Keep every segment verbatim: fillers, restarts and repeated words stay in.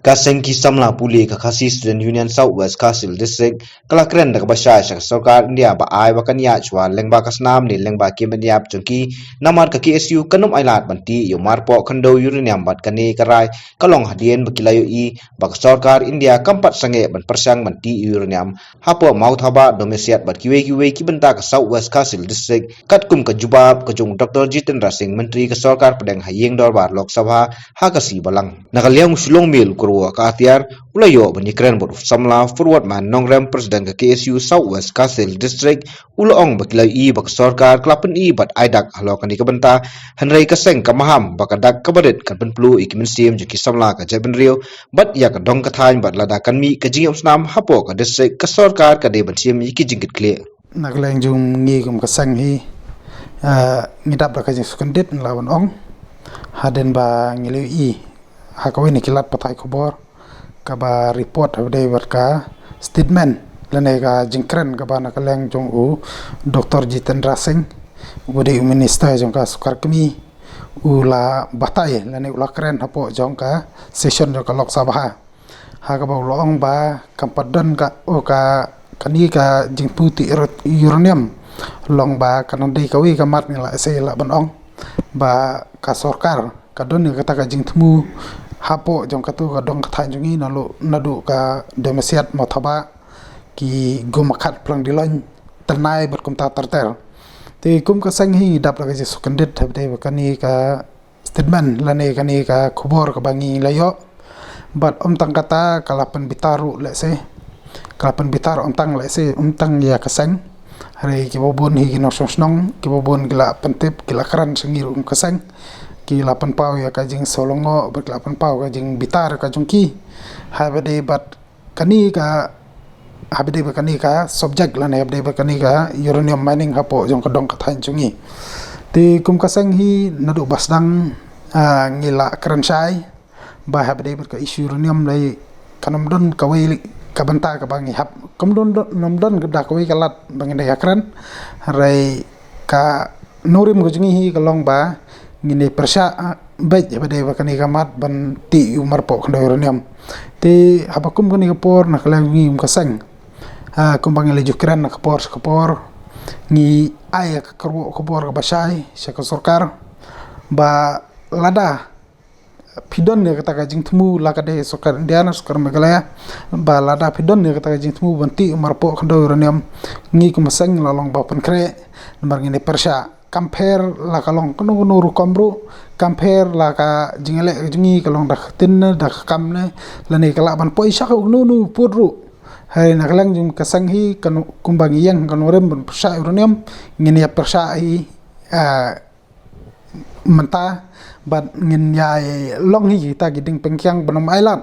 Ka seng ki samla pule ka Khasi Student Union South West Khasi Hills District ka la kren da kaba shai sha ka sorkar India ba ai ba kan ïaid shuwa lyngba ka snam ne lyngba ki ban ïap jong ki, namar ka K S U kan ym ailad ban tih ïa u marpoh khyndew uranium bad kane ka rai ka long hadien ba ki la ïohi ba ka sorkar India kam pat sangeh ban pyrshang ban tih uranium hapoh Mouthabah, Domesiat bad kiwei kiwei ki bynta ka South West Khasi Hills District, katkum ka jubab ka jong u Doctor Jitendra Singh, Myntri ka Sorkar Pdeng ha Ïing Dorbar Lok Sabha ha ka sngi ba la wan. Na ka liang u Shillong Mail, u Kyrwoh ka Atiar u la ïoh ban ïakren bad u samla Forward Man Nongrem, President ka K S U South West Khasi Hills District, u la ong ba ki la ïohi ba ka sorkar ka la pyni bad ai dak halor kane ka bynta, hynrei ka seng ka maham ba ka dak kaba rit kan pynpluh ïa ki mynsiem jong ki samla ka jaitbynriew bad ïa ka dong ka thaiñ, bad lada kan mih ka jingïap snam hapoh ka district, ka sorkar ka dei ban shim ïa ki jingkitkhlieh. Na ka liang jong ngi kum ka seng hi, ah, ngi dap da ka jingsngewsih kyndit, ngi la ban ong, hadien ba ngi la ïohi ha kawei na ki lad pathai khubor kaba report ha ba dei bad ka statement lane ka jingkren kaba na ka liang jong u Doctor Jitendra Singh, uba dei u Minister jong ka sorkar kmie, u la batai lane u la kren hapoh jong ka session jong ka Lok Sabha, ha kaba u la ong ba kam pat don ka, o ka, kane ka jingthmu tih ur-, uranium long ba kan dei kawei ka mat, ngi la, sa lah ban ong ba ka sorkar ka don ïa kata ka jingthmu hapoh jong katu ka dong ka thaiñ jong ngi, naduh, naduh ka Domesiat, Mouthabah, ki Gummakhat, Phlangdiloin, Tyrnai bad kumta ter ter. Te kum ka seng hi ngi dap da ka jingsngewsih kyndit ha ba dei ba kane ka statement lane kane ka khubor kaba ngi la ïoh. Bad ym tang kata, ka la pynbitar ruh lehse, ka la pynbitar ym tang lehse, ym tang ïa ka seng, hynrei kiba bun hi ki nongshong shnong, kiba bun ki la pyntip, ki la kren sha ngi ruh kum ka seng, ki la pynpaw ïa ka jingsngewlyngngoh bad ki la pynpaw ka jingbitar ka jong ki ha ba dei bad kane ka, ha ba dei bad kane ka subject lane ha ba dei bad kane ka uranium mining hapoh jong ka dong ka thaiñ jong ngi. Te kum ka seng hi naduh ba sdang, ah, ngi la kren shai ba ha ba dei bad ka issue uranium lei kan ym don kawei ka bynta kaba ngi hap, kam don, don, ym don da kawei ka lad ba ngin da ïakren, hynrei ka nongrim ka jong ngi hi ka long ba ngin ïa pyrshah, ah, beit ha ba dei bad kane ka mat ban tih ïa u marpoh khyndew uranium. Te haba kum kane ka por na ka liang jong ngi kum ka seng, ah, kumba ngi la ju kren na ka por sha ka por, ngi ai ka kyrwoh khubor kaba shai sha ka sorkar ba lada phi don ïa kata ka jingthmu, la ka dei sorkar India ne sorkar Meghalaya, ba lada phi don ïa kata ka jingthmu ban tih marpoh khyndew uranium, ngi kum ka seng la long ba pynkhreh, namar ngin ïa pyrshah. Kam pher la ka long kano kano rukom ruh, kam pher la ka jingïaleh ka jong ngi ka long da ka ktien ne, da ka kam ne, lane ka lah ban poi sha kano kano pud ruh. Hynrei na ka liang jong ka seng hi, kano, kumba ngi ïeng ka nongrim ban pyrshah uranium, ngin ïa pyrshah hi, ah, mynta, bad ngin ïa long hi kita ki diengpyngkiang ban ym ailad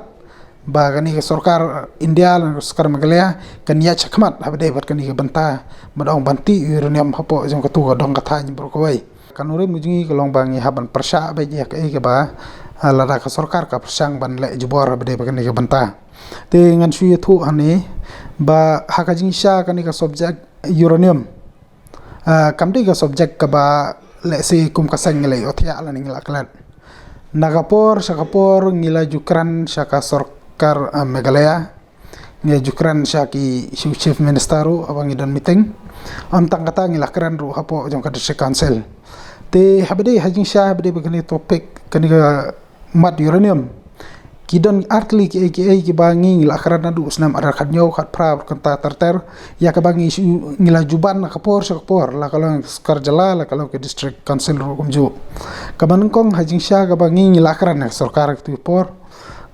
ba kane ka sorkar India lane ka sorkar Meghalaya kan ïaid shakhmat ha ba dei bad kane ka bynta ban ong ban tih uranium hapoh jong katu ka dong ka thaiñ baroh kawei. Ka nongrim ka jong ngi ka long ba ngi hap ban pyrshah beit ïa kaei kaba, ah, lada ka sorkar ka pyrshang ban leh jubor ha ba dei bad kane ka bynta. Te ngan shu ïathuh hangne ba ha ka jingshisha kane ka subject uranium, ah, kam dei ka subject kaba lehse kum ka seng ngi la ïohthiah lane ngi la klet. Na ka por sha ka por ngi la ju kren sha ka sorkar, ah, Meghalaya, ngi la ju kren sha ki, sha u Chief Minister ruh haba ngi don meeting. Ym tang kata, ngi la kren ruh hapoh jong ka District Council. Te ha ba dei ha jingshisha ha ba dei bad kane topic, kane ka mat uranium, ki don artylli kiei kiei kiba ngi, ngi la kren naduh u snem ar hajar khathynñiew, khatphra, kumta ter ter, ïa kaba ngi shu, ngi la ju ban na ka por sha ka por, la ka long sorkar jylla, la ka long ka District Council ruh kumjuh. Kaba nyngkong ha jingshisha kaba ngi, ngi la kren na ka sorkar katu ka por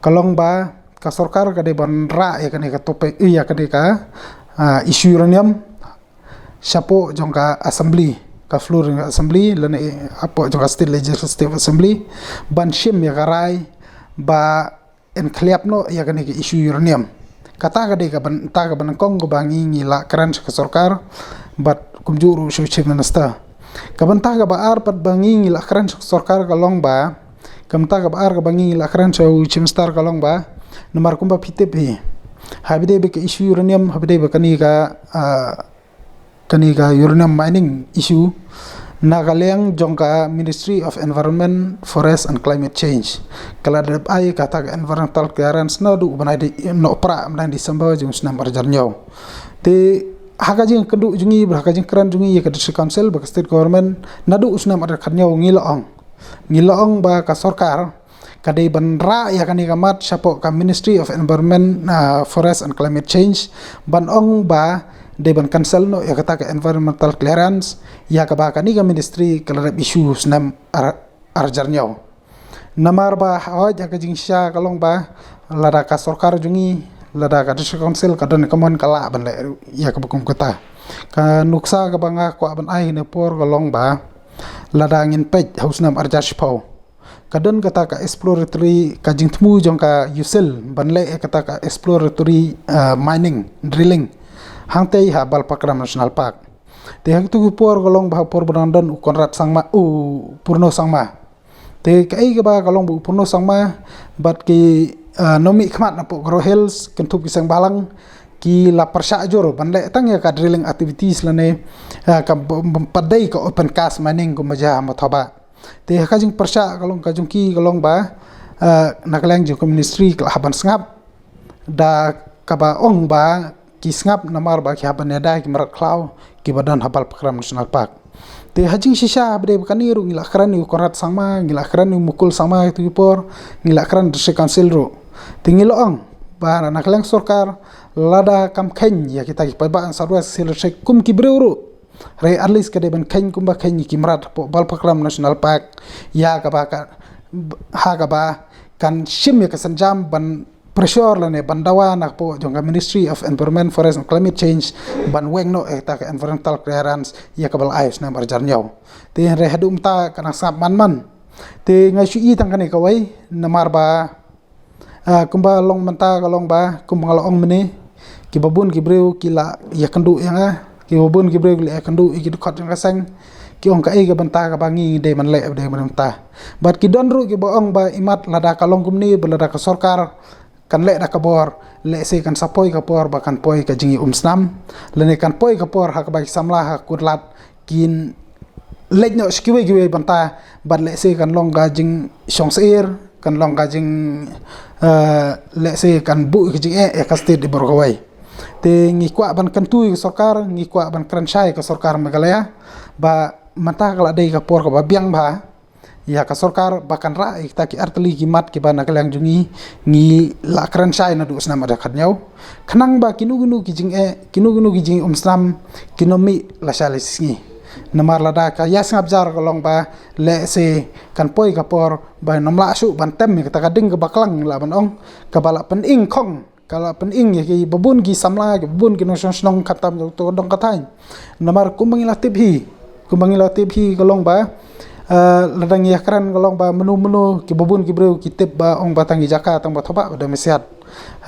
ka long ba ka sorkar ka dei ban rah ïa kane ka topic, eh, ïa kane ka, ah, issue uranium shapoh jong ka assembly, ka floor jong ka assembly, lane hapoh jong ka State Legislative Assembly, ban shim ïa ka rai ba yn khliap noh ïa kane ka issue uranium. Kata ka dei ka byn-, bynta kaba nyngkong kaba ngi, ngi la kren sha ka sorkar bad kumjuh ruh sha u Chief Minister. Ka bynta kaba ar pat ba ngi, ngi la kren sha ka sorkar ka long ba, ka bynta kaba ar kaba ngi, ngi la kren sha u Chief Minister ka long ba, namar kumba phi tip hi, ha ba dei bad ka issue uranium, ha ba dei bad kane ka, ah, kane ka uranium mining issue, Na ka liang jong ka Ministry of Environment, Forest and Climate Change, ka la dep ai kata ka environmental clearance naduh u bnai Di-, Nohprah, bnai December jong u snem ar hajar hynñiew. Te ha ka jingkynduh jong ngi, ha ka jingkren jong ngi ïa ka District Council bad ka State Government naduh u snem ar hajar khathynñiew, ngi la ong, ngi la ong ba ka sorkar ka dei ban rah ïa kane ka mat shapoh ka Ministry of Environment, ah, Forest and Climate Change, ban ong ba dei ban cancel noh ïa kata ka environmental clearance ïa kaba kane ka ministry ka la dep issue snem ar, ar hajar hynñiew. Namar ba hooid ha ka jingshisha ka long ba lada ka sorkar jong ngi, lada ka District Council ka don ka mon, ka lah ban leh ïa kaba kum kata. Ka nuksa kaba nga kwah ban ai ha kane ka por ka long ba lada ngin peit ha u snem ar hajar shiphew, ka don kata ka exploratory, ka jingthmu jong ka USIL ban leh ïa kata ka exploratory, ah, mining, drilling hangtei ha Balpakram National Park. Te ha kitu ki por ka long ba ha por ba dang don u Conrad Sangma, u Purno Sangma. Te kaei kaba ka long ba u Purno Sangma bad ki, ah, nongmihkhmat napoh Garo Hills, kynthup ki seng bhalang, ki la pyrshah jur ban leh tang ïa ka drilling activities lane, ah, ka b-, b-, pat dei ka open cast mining kumba jia ha Mothawbah. Te ha ka jingpyrshah ka long, ka jong ki ka long ba, ah, na ka liang jong ka ministry ka la hap ban sngap da kaba ong ba ki sngap namar ba ki hap ban ïada ïa ki mrad khlaw kiba don ha Balpakram National Park. Te ha jingshisha haba dei ba kane ruh ngi la kren ïa u Conrad Sangma, ngi la kren ïa u Mukul Sangma ha kitu ki por, ngi la kren District Council ruh. Te ngi la ong ba na ka liang sorkar lada kam kheiñ ïa kita ki paidbah South West Khasi Hills District kum ki briew ruh, hynrei at least ka dei ban kheiñ kumba kheiñ ïa ki mrad hapoh Balpakram National Park, ïa kaba ka, ha kaba kan shim ïa ka sienjam ban pressure lane ban dawa na ka pdeng jong ka Ministry of Environment, Forest and Climate Change ban weng noh ïa kata ka environmental clearance ïa kaba la ai ha u snem ar hajar hynñiew. Te hynrei haduh mynta ka dang sngap man man. Te nga shu i tang kane kawei namar ba, ah, kumba long mynta ka long ba kumba nga la ong mynne, kiba bun ki briew ki la ïakynduh ïa nga, kiba bun ki briew ki la ïakynduh ïa ki dkhot jong ka seng, ki ong kaei ka bynta kaba ngi dei ban leh, dei ban mynta. Bad ki don ruh kiba ong ba imat lada ka long kumne, ba lada ka sorkar kan leh da ka bor, lehse kan sa poi ka por ba kan poi ka jingïaumsnam, lane kan poi ka por ha kaba ki samla ha kut lad kin leit noh sha kiwei kiwei bynta, bad lehse kan long ka jingshong syier, kan long ka jing, eh, lehse kan buh ka jingeh ïa ka state baroh kawei. Te ngi kwah ban kyntu ïa ka sorkar, ngi kwah ban kren shai ïa ka sorkar Meghalaya ba mynta ka la dei ka por kaba biang bha ïa ka sorkar ba kan rah ïa kita ki artylli ki mat kiba na ka liang jong ngi ngi la kren shai naduh u snem ar hajar khathynñiew, khnang ba kino kino ki jingeh, kino kino ki jingïaumsnam kin ym mih lashai lashisngi. Namar lada ka ïasngap jar ka long ba lehse kan poi ka por ba ngin ym lah shuh ban tem ïa kata ka ding kaba klang, lah ban ong, kaba la pyning khong, ka la pyning ïa kiba bun ki samla, kiba bun ki nongshong shnong khamtam jong ka dong ka thaiñ. Namar kumba ngi la tip hi, kumba ngi la tip hi ka long ba, eh, lada ngi ïakren ka long ba mynno mynno, kiba bun ki briew ki tip ba ong ba tang ïa jaka tang ba thoh ba da mesiat.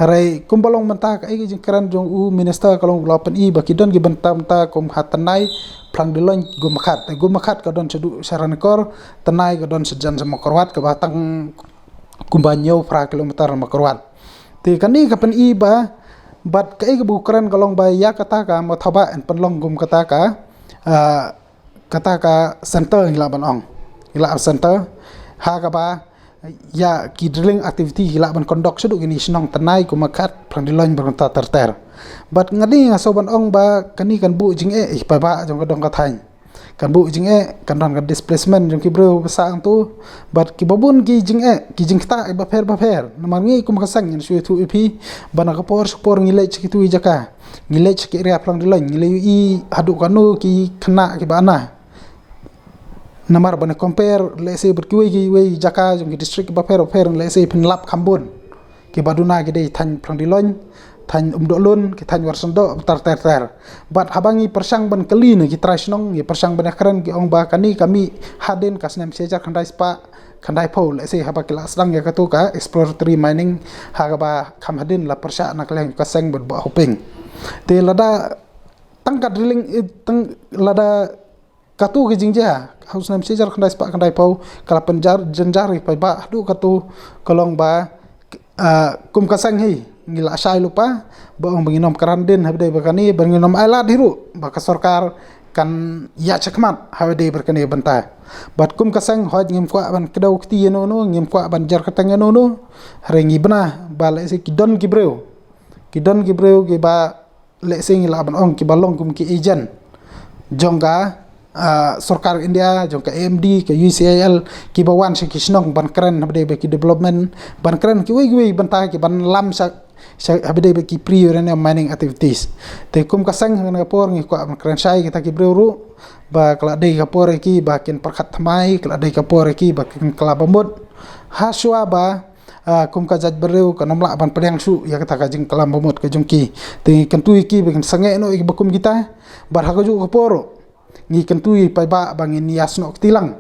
Hynrei kumba long mynta, kaei ka jingkren jong u minister ka long u la pyni ba ki don ki bynta bynta kum ha Tnai, Phlangdiloin, Gummakhat. Gummakhat ka don shaduh sha Ranikor, Tnai ka don shajan sha Mawkyrwat, kaba tang kumba hynñiew phra kilometer na Mawkyrwat. Te kane ka pyni ba, bad kaei kaba u kren ka long ba ïa kata ka Mothawbah yn pynlong kum kata ka, ah, kata ka center, ngi lah ban ong, ngi lah center, ha kaba ïa ki drilling activity ki lah ban conduct shaduh kine ki shnong Tnai, Gummakhat, Phlangdiloin bad kumta ter ter. Bad nga dei nga sngew ban ong ba kane kan buh jingeh ïa ki paidbah jong ka dong ka thaiñ. Kan buh jingeh, kan don ka displacement jong ki briew ba sah hangto. Bad kiba bun ki jingeh, ki jingktah kiba pher ba pher. Namar ngi kum ka seng ngin shu ïathuh ïa phi ba na ka por sha ka por ngi leit sha kitu ki jaka, ngi leit sha ki area Phlangdiloin, ngi la ïohi haduh kano ki khynnah kiba ana. Namar ban compare, lehse bad kiwei kiwei jaka jong ki district kiba pher ba pher, lehse phin lap kham bun. Kiba duna ki dei thaiñ Phlangdiloin, thaiñ Umdohlun, ki thaiñ Warsyndoh, ter ter ter. Bad haba ngi pyrshang ban kylli na ki trai shnong, ngi pyrshang ban ïakren, ki ong ba kane ka mih hadien ka snem shi hajar khyndai spah khyndaiphew, lehse haba ki la sdang ïa kato ka exploratory mining, ha kaba kham hadien la pyrshah na ka liang ka seng bad Bah Hoping. Te lada tang ka drilling, eh, tang lada kato ka jingjia ha u snem shi hajar khyndai spah khyndaiphew ka la pynjar, jynjar ïa ki paidbah haduh kato ka long ba, ah, kum ka seng hi ngi la shai lypa ba ong ba ngin ym kren dien ha ba dei ba kane, ba ngin ym ailad hi ruh ba ka sorkar kan ïa chakmat ha ba dei bad kane ka bynta. Bad kum ka seng hoi ngim kwah ban kdew kti ïa no no, ngim kwah ban jer kyrteng ïa no no. Hynrei ngi bna ba lehse ki don ki briew, ki don ki briew ki ba lehse ngi lah ban ong ki ba long kum ki agent jong ka, ah, sorkar India, jong ka A M D, ka U C I L, ki ba wan sha ki shnong ban kren ha ba dei bad ki development, ban kren kiwei kiwei bynta ki ban lam sha, sha ha ba dei bad ki pre uranium mining activities. Te kum ka seng ha kane ka por ngi kwah ban kren shai kita ki briew ruh ba ka la dei ka por ïa ki ba kin pyrkhat thymmai, ka la dei ka por ïa ki ba kin kylla bamut. Ha shuwa ba, ah, kum ka jaitbynriew kan ym lah ban pdiang shuh ïa kata ka jingkylla bamut ka jong ki. Te ngi kyntu ïa ki ba kin sangeh noh ïa ki ba kum kita. Bad ha kajuh ka por ruh ngi kyntu ïa i paidbah ba ngin ïasnoh kti lang.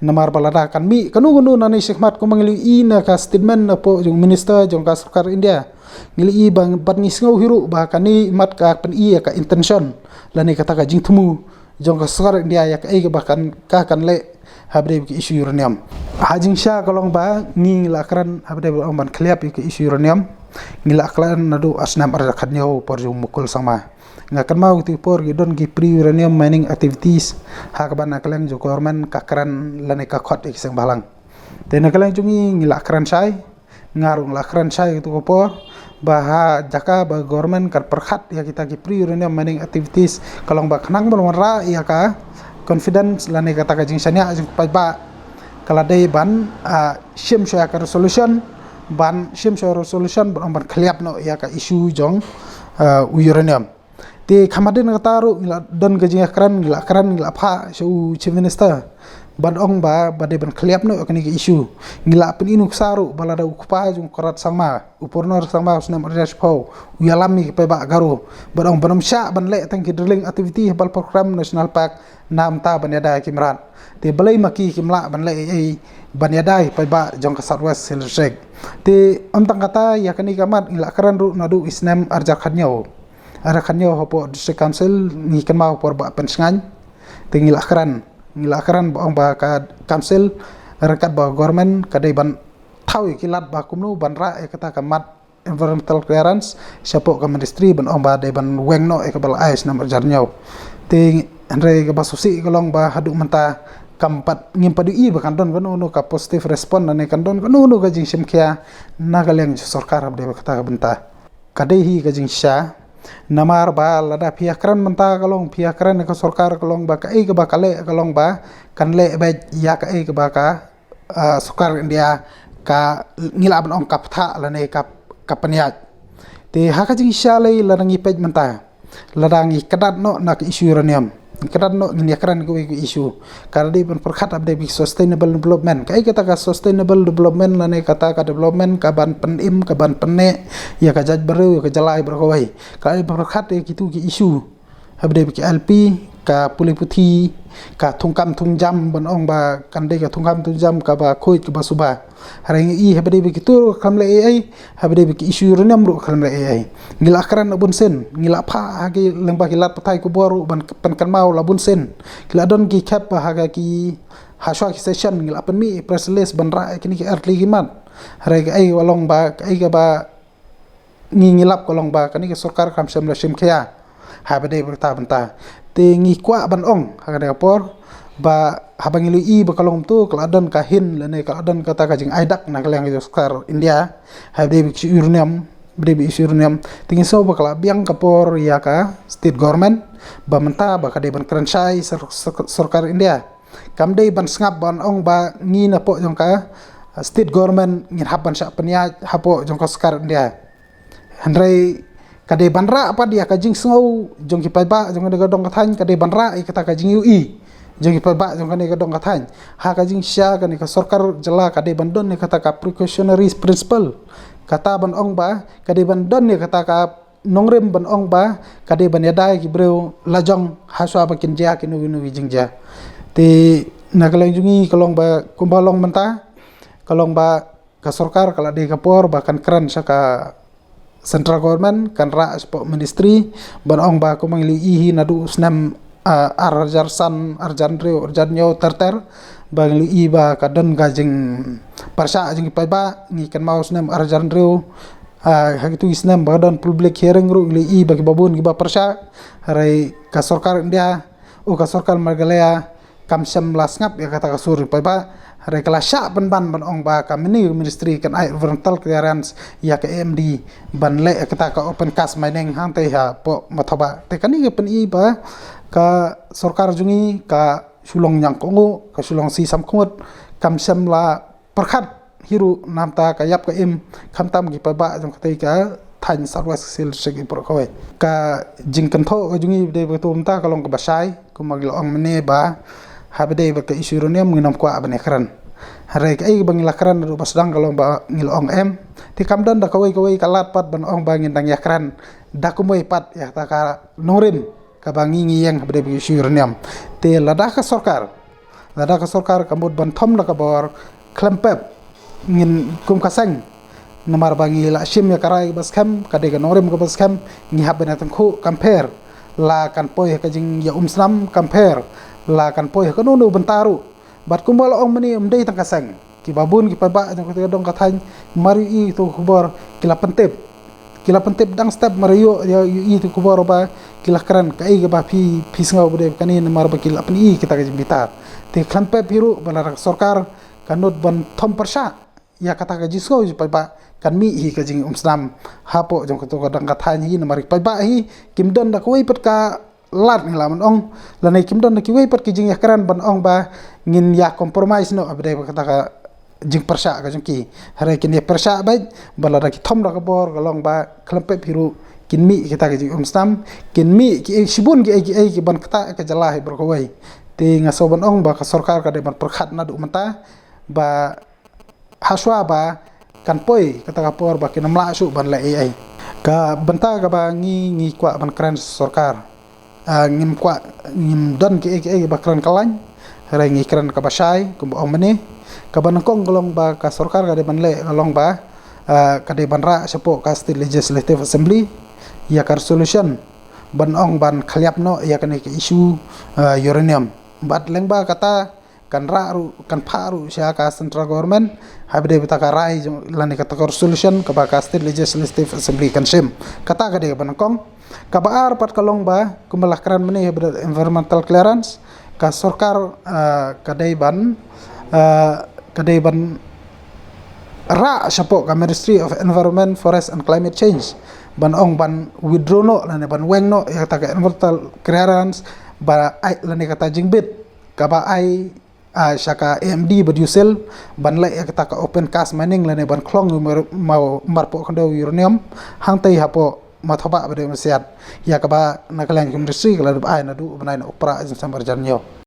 Namar ba lada kan mih kano kano nangne shakhmat, kumba ngi la ïohi na ka statement napoh jong minister jong ka sorkar India, ngi la ïohi ba, bad ngi sngew hi ruh ba kane mat ka pyni ïa ka intention lane kata ka jingthmu jong ka sorkar India ïa kaei kaba kan, ka kan leh ha ba dei bad ka issue uranium. Ha jingshisha ka long ba ngi la kren ha ba dei bad ong ban khliap ïa ka issue uranium. Ngi la kren naduh ha u snem arhajar khathynñiew por jong u Mukul Sangma. Nga kynmaw kito ki por ki don ki pre uranium mining activities ha kaba na ka liang jong government ka kren lane ka khot ïa ki seng bhalang. Te na ka liang jong ngi, ngi la kren shai, nga ruh nga la kren shai kito ki por ba ha jaka ba government kan pyrkhat ïa kita ki pre uranium mining activities, ka long ba khnang ban wanrah ïa ka confidence lane kata ka jingshaniah jong ki paidbah, ka la dei ban, ah, shim shuwa ïa ka resolution, ban shim shuwa ïa ka resolution ban ong ban khliap noh ïa ka issue jong, ah, u uranium. Te kham hadien kata ruh ngi la don ka jingkren, ngi la kren, ngi la phah sha u Chief Minister ban ong ba, ba dei ban khliap noh kane ka issue. Ngi la pyni nuksa ruh ba lada u kpa jong u Conrad Sangma, u Purnor Sangma, u snem arhajar shiphew, u ïalam ïa ki paidbah Garo, ban ong ban ym shah ban leh tang ki drilling activity ha ba la program National Park, namar ban ïada ïa ki mrad. Te balei ma ki kim lah ban leh ei ei ban ïada ïa ki paidbah jong ka South West Hill District. Te ym tang kata, ïa kane ka mat ngi la kren ruh naduh u snem arhajar khathynñiew. Arhajar khathynñiew hapoh District Council ngi kynmaw por Bah Pynshngaiñ. Te ngi la kren, ngi la kren ba ong ba ka council ryngkat bad government ka dei ban thaw ïa ki lad ba kumno ban rah ïa kata ka mat environmental clearance shapoh ka ministry ban ong ba dei ban weng noh ïa kaba la ai ha u snem arhajar hynñiew. Te hynrei kaba sngewsih ka long ba haduh mynta kam pat, ngim pat ïohi ba kan don kano kano ka positive response lane kan don kano kano ka jingshim khia na ka liang jong sorkar ha ba dei bad kata ka bynta. Ka dei hi ka jingshisha. Namar ba lada phi ïa kren mynta ka long, phi ïa kren ïa ka sorkar ka long ba kaei kaba ka leh ka long ba kan leh beit ïa kaei kaba ka, ah, sorkar India ka, ngi lah ban ong ka pynthah lane ka, ka pynïaid. Te ha ka jingshisha lei lada ngi peit mynta, lada ngi kyndat noh na ka issue uranium, ngi kyndat noh, ngin ïa kren kiwei ki issue. Ka dei ban pyrkhat ha ba dei bad ki sustainable development. Kaei kata ka sustainable development lane kata ka development ka ban pynim, ka ban pynneh ïa ka jaitbynriew, ïa ka jylla baroh kawei. Ka dei ban pyrkhat ïa kito ki issue ha ba dei bad ki I L P, ka pule puthi, ka thungkam thungjam ban ong ba kan dei ka thungkam thungjam kaba khuid kaba suba. Hynrei ngi ïohi ha ba dei bad kito ruh kam leh ei ei, ha ba dei bad ki issue uranium ruh kam leh ei ei. Ngi la kren la bunsien, ngi la phah ha ki lyngba ki lad pathai khubor ruh ban pynkynmaw la bunsien. Ki la don ki khep ha ka ki, ha shuwa ki session ngi la pynmih press release ban rah ïa kine ki artylli ki mat. Hynrei kaei kaba long ba, kaei kaba ngi, ngi lap ka long ba kane ka sorkar kam shym la shim khia ha ba dei bad kata ka bynta. Te ngi kwah ban ong ha kane ka por ba haba ngi la ïohi ba ka long kumto, ka la don ka hint lane ka la don kata ka jingai dak na ka liang ka sorkar India ha ba dei bad ka issue uranium, ba dei bad ka issue uranium. Te ngi sngew ba ka la biang ka por ïa ka state government ba mynta ba ka dei ban kren shai sor-, sor-, sorkar India. Kam dei ban sngap ban ong ba ngi napoh jong ka, uh, state government ngin hap ban shah pynïaid hapoh jong ka sorkar India. Hynrei ka dei ban rah pat ïa ka jingsngew jong ki paidbah jong kane ka dong ka thaiñ, ka dei ban rah ïa kata ka jingïohi jong ki paidbah jong kane ka dong ka thaiñ. Ha ka jingshisha kane ka sorkar jylla ka dei ban don ïa kata ka precautionary principle. Kata ban ong ba ka dei ban don ïa kata ka nongrim ban ong ba ka dei ban ïada ïa ki briew lajong ha shuwa ba kin jia kino kino ki jingjia. Te na ka liang jong ngi ka long ba kumba long mynta, ka long ba ka sorkar ka la dei ka por ba kan kren sha ka central government, kan rah shapoh ministry ban ong ba kumba ngi la ïohi hi naduh u snem, ah, arhajar san, arhajar hynriew, arhajar hynñiew ter ter, ba ngi la ïohi ba ka don ka jingpyrshah jong ki paidbah. Ngi kynmaw u snem arhajar hynriew, ah, ha kito ki snem ba ka don public hearing ruh ngi la ïohi ba kiba bun kiba pyrshah. Hynrei ka sorkar India u ka sorkar Meghalaya kam shym la sngap ïa kata ka sur paidbah. Hynrei ka la shah pynban ban ong ba ka mini ministry kan ai environmental clearance ïa ka M D ban leh ïa kata ka open cast mining hangtei hapoh Mathabah. Te kane ka pyni ba ka sorkar jong ngi ka shu long ñiangkohnguh, ka shu long shi samkhmut, kam shym la pyrkhat hi ruh namar ka ïap ka im khamtam ki paidbah jong katei ka thaiñ South West Khasi Hills District baroh kawei. Ka jingkynthoh ka jong ngi ba dei ba katto mynta ka long kaba shai, kumba ngi la ong mynne ba haba dei bad ka issue uranium ngin ym kwah ban ïakren. Hynrei kaei ba ngi la kren naduh ba sdang ka long ba ngi la ong em. Te kam don da kawei kawei ka lad pat ban ong ba ngin dang ïakren da kumwei pat ïa kata ka nongrim kaba ngi ngi ïeng haba dei bad ka issue uranium. Te lada ka sorkar, lada ka sorkar ka mut ban thom da ka bor khlem pep, ngin kum ka seng, namar ba ngi la shim ïa ka rai kaba skhem, ka dei ka nongrim kaba skhem, ngi hap ban ïatyngkhuh, kam pher la kan poi ha ka jingïaumsnam, kam pher la kan poi ha kano kano bynta ruh. Bad kumba la ong mynne, ym dei tang ka seng, kiba bun ki paidbah jong katei ka dong ka thaiñ mar ïohi ïa kato ka khubor ki la pyntip, ki la pyntip dang step mar ïoh ïa, ïohi ïa kato ka khubor ba ki la kren. Kaei kaba phi, phi sngew ba dei kane namar ba ki la pyni ïa kita ki jingbitar? Te khlem pep hi ruh ba lada ka sorkar ka nud ban thom pyrshah ïa kata ka jingsngew jong ki paidbah, kan mih hi ka jingïaumsnam hapoh jong kato ka dong ka thaiñ hi, namar ki paidbah hi kim don da kawei pat ka lad, ngi lah ban ong, lane kim don da kiwei pat ki jingïakren ban ong ba ngin ïa compromise noh haba dei bad kata ka jingpyrshah ka jong ki. Hynrei kin ïa pyrshah beit ba lada ki thom da ka bor ka long ba khlem pep hi ruh kin mih kita ki jingïaumsnam, kin mih kiei shibun kiei kiei kiban ktah ka jylla hi baroh kawei. Te nga sngew ban ong ba ka sorkar ka dei ban pyrkhat naduh mynta ba hashwa ba kan poi kata ka por ba kin ym lah shuh ban leh ei ei. Ka bynta kaba ngi, ngi kwah ban kren sha sorkar, ah, ngim kwah, ngim don kiei kiei ba kren kyllaiñ, hynrei ngi kren kaba shai kumba ong mynne. Kaba nyngkong ka long ba ka sorkar ka dei ban leh, ka long ba, ah, ka dei ban rah shapoh ka State Legislative Assembly ïa ka resolution ban ong ban khylliap noh ïa kane ka issue, ah, uranium. Bad lyngba kata kan rah ruh, kan phah ruh sha ka central government haba dei bad kata ka rai jong, lane kata ka resolution kaba ka State Legislative Assembly kan shim. Kata ka dei kaba nyngkong. Kaba ar pat ka long ba kumba la kren mynne haba dei environmental clearance, ka sorkar, ah, ka dei ban, ah, ka dei ban rah shapoh ka Ministry of Environment, Forest and Climate Change ban ong ban withdraw noh lane ban weng noh ïa kata ka environmental clearance ba ai, lane kata jingbit kaba ai, ah, sha ka M D bad U C I L ban leh ïa kata ka open cast mining lane ban khlong ïa u mar-, mar-, marpoh khyndew uranium hangtei hapoh Mathabah ba dei u Mysiat, ïa kaba na ka liang ka Ministry ka la dep ai naduh u bnai Nohprah jong u September jan ïoh.